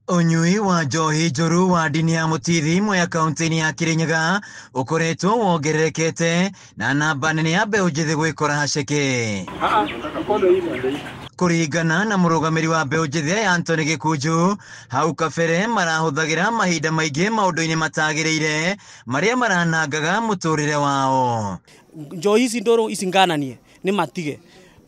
Ũnyui wa njohi njũru wa ndini ya Mũtithi Mwea kaunti-inĩ ya Kirinyaga ũkoretwo wongererekete na namba nene ya mbeũ njĩthĩ gwĩkora haceke. Kũringana na mũrũgamĩri wa mbeũ njĩthĩ aya Anthony Gĩkunju, hau kabere marahũthagĩra mahinda maingĩ maũndũ-inĩ matagĩrĩire marĩa maranangaga mũtũrĩre wao. Njohi ici ndũrũ ici ngananie nĩ matige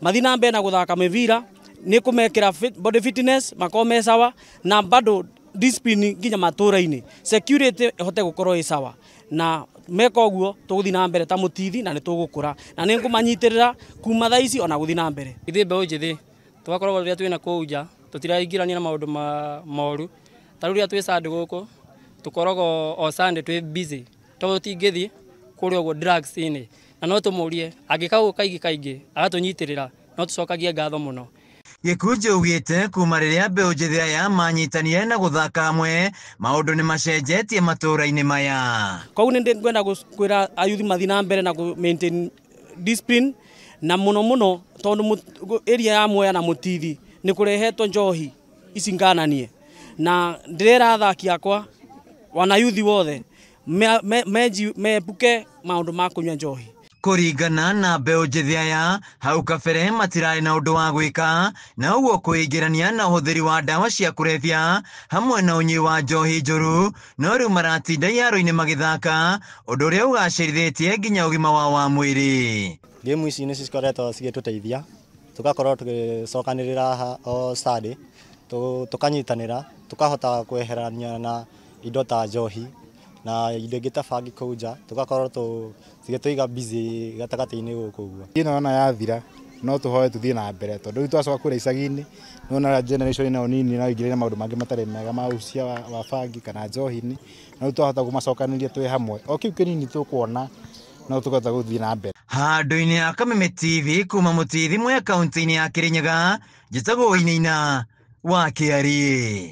mathi na mbere na gũthaka mĩbira nĩ kũmekĩra body fitness makorwo me sawa na bado discipline nginya matũra-inĩ security ĩhote gũkorwo ĩ sawa na meka ũguo tũgũthiĩ na mbere ta Mũtithi na nĩ tũgũkũra na nĩ ngũmanyitĩrĩra kuma thaa ici ona gũthiĩ na mbere. Ithuĩ mbeũ njĩthĩ tũgakoragwo rĩrĩa twĩna kũu nja tũtiraingĩrania na maũndũ ma moru ta rĩu rĩrĩa twĩ Sunday gũkũ tũkoragwo o Sunday twĩ busy tondũ tũtingĩthiĩ kũrĩa ũguo drugs-inĩ na no tũmũrie angĩka ũguo kaingĩ kaingĩ agatũnyitĩrĩra no tũcokagie ngatho mũno. Gĩkunji augĩte kuma rĩrĩa mbeũ njĩthĩ aya manyitanire na gũthaka hamwe maũndũ nĩ macenjetie matũra-inĩ maya. Koguo nĩ ngwenda kwĩra ayuthi mathiĩ na mbere na kũ maintain discipline na mũno mũno tondũ area ya Mwea na Mũtithi nĩ kũrehetwo njohi ici ngananie na ndĩrera athaki akwa wanayuthi wothe mebuke maũndũ ma kũnyua njohi. Kũringana na mbeũ njĩthĩ aya hau kabere matirarĩ na ũndũ wa gwĩka na ũguo kwĩingĩrania na ũhũthĩri wa ndawa cia kũrebia hamwe na ũnyui wa njohi njũru no rĩu maratinda iharo-inĩ magĩthaka ũndũ ũrĩa ũgacĩrithĩtie nginya ũgima wao wa mwĩrĩ. Game ici nĩ cikoretwo cigĩtũteithia tũgakorwo tũgĩcokanĩrĩra haha o Sunday tũkanyitanĩra tũkahota kweherania na indo ta njohi na indo ingĩ ta bangi kũu nja tũgakorwo cigĩtũiga busy gatagatĩ-inĩ gũkũ ũguo. Ĩno yona yathira no tũhoe tũthiĩ na mbere tondũ rĩu twacoka kũrĩa icagi-inĩ nĩwona generation ĩno nini no ĩingĩrĩre maũndũ mangĩ matarĩ mega ma ũcia wa bangi kana njohi-inĩ no rĩu twahota kũmacokanĩria twĩ hamwe o kĩu kĩnini tũkuona no tũkahota gũthiĩ na mbere. Handũ-inĩ ha Kameme TV kuma Mũtithi Mwea kaunti-inĩ ya Kirinyaga njĩtagwo Wainaina wa Kĩariĩ.